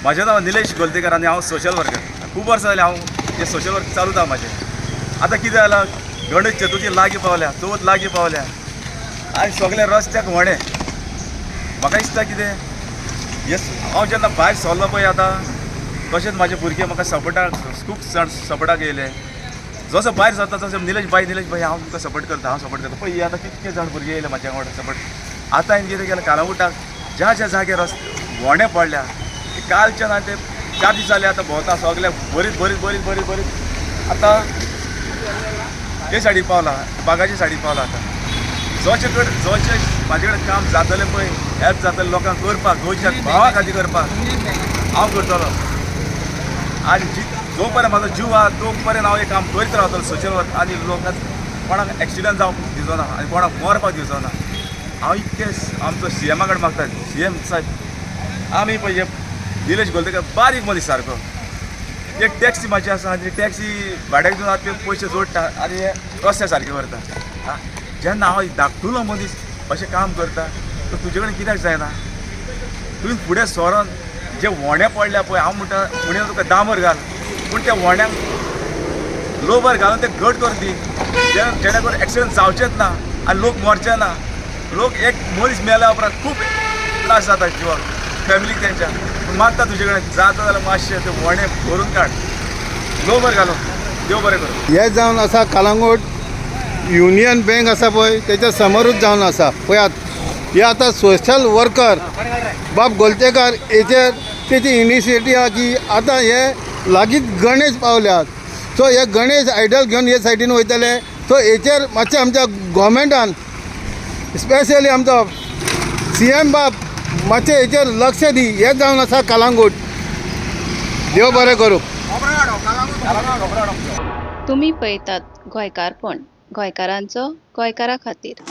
म्हाजें नांव निलेश गोलतेकर आनी हांव सोशल वर्कर. खूब वर्सां जालीं हांव हें सोशल वर्क चालूच आहा म्हाजें. आतां कितें जालां, गणेश चतुर्थी लागीं पावल्या, चवथ लागीं पावल्या आनी सगळे रस्त्याक व्हडें. म्हाका दिसता कितें हें, हांव जेन्ना भायर सरलो पळय आतां, तशेंच म्हाजे भुरगे म्हाका सपोर्टाक, खूब जाण सपोर्टाक येयले. जसो भायर सरता तसो "निलेश भाई, निलेश भाई, हांव तुमकां सपोर्ट करता, हांव सपोर्ट करता." पळय, आतां कितके जाण भुरगे येयले म्हाज्या वांगडा सपोर्ट. आतां हांवें कितें केलें, कालांगुटाक ज्या ज्या जाग्यार रस्ते व्हडें पडल्या, कालच्यान ते 4 दीस जाले आतां भोंवता सगळे बरीच बरीच बरीच बरीच बरीच. आतां हे सायडीक पावला, बागाचे सायडीक पावला. आतां जोचे कडेन जोचे म्हाजे कडेन काम जातलें पळय, हेल्प जातलें लोकांक करपाक, गोंयच्या भावा खातीर करपाक हांव करतलो. आनी जी जो पर्यंत म्हाजो जीव आहा तो पर्यंत हांव हें काम करीत रावतलो, सोशल वर्क. आनी लोकांक कोणाक एक्सिडंट जावंक दिवचो ना आनी कोणाक मरपाक दिवचो ना. हांव इतकें आमचो सीएमा कडेन मागता, सीएम साहेब, आमी पळय हे निलेश गोलतेकर बारीक मनीस सारको. एक टॅक्सी म्हाजी आसा आनी टॅक्सी भाड्याक दिवन हांव ते पयशे जोडटा आनी हे रस्त्या सारके व्हरता. आं, जेन्ना हांव धाकटुलो मनीस अशें काम करता तर तुजे कडेन कित्याक जायना? तुवें फुडें सरोन जे व्होणे पडल्या पळय, हांव म्हणटा फुडें तुका डांबर घाल, पूण त्या व्होण्यांक लोबर घालून ते घट करून दी, जेणे करून एक्सिडंट जावचेच ना आनी लोक मरचे ना. लोक एक मनीस मेल्या उपरांत खूब त्रास जाता जिवाक, फॅमिलीक तेंच्या. पूण मागता तुजे कडेन, जाता जाल्यार मातशें ते व्होणे भरून काड लोबर घालून. देव बरें करूं. हे जावन आसा कलंगूट युनियन बँक आसा पळय, तेच्या समोरूच जावन आसा. पळयात, हे आतां सोशल वर्कर बाब गोलतेकार हेचेर तेची इनिशिएटीव आहा की आतां हे लागींच गणेश पावल्यात, सो हे गणेश आयडल घेवन हे सायडीन वयतले. सो हेचेर मातशें आमच्या गोवोरमेंटान, स्पेशली आमचो सीएम बाब, मातशें हेचेर लक्ष दी. हें जावन आसा कलंगूट. देव बरें करूं. तुमी पळयतात गोंयकारपण, गोंयकारांचो गोंयकारा खातीर.